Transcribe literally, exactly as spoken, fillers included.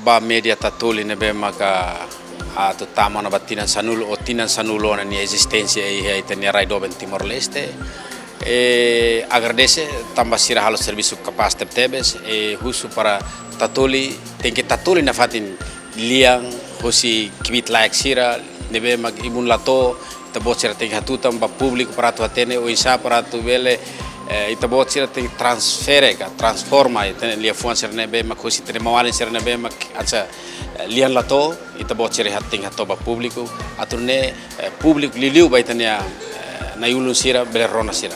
Ba média Tatoli ne'ebé maka atu tama ona ba tinan sanulu ou tinan sanulu ona nia ezisténsia iha ita-nia rai doben Timor-Leste. E agradese tanba sira halo servisu kapás tebetebes, e husu para Tatoli, tenke Tatoli nafatin lian hosi kbiit-laek sira ne'ebé mak ibun la to'o, ita-boot sira tenke hatutan ba públiku para atu hatene, oinsá para atu bele, eh, ita-boot sira tenke transfere ka transforma ita-nia liafuan sira ne'ebé mak hosi ita-nia maun-alin sira ne'ebé mak hanesan, eh, lian la to'o, ita-boot sira hat-, tenke hato'o ba públiku, atu nune'e, eh, públiku liuliu ba ita-nia, eh, na'i-ulun sira bele rona sira.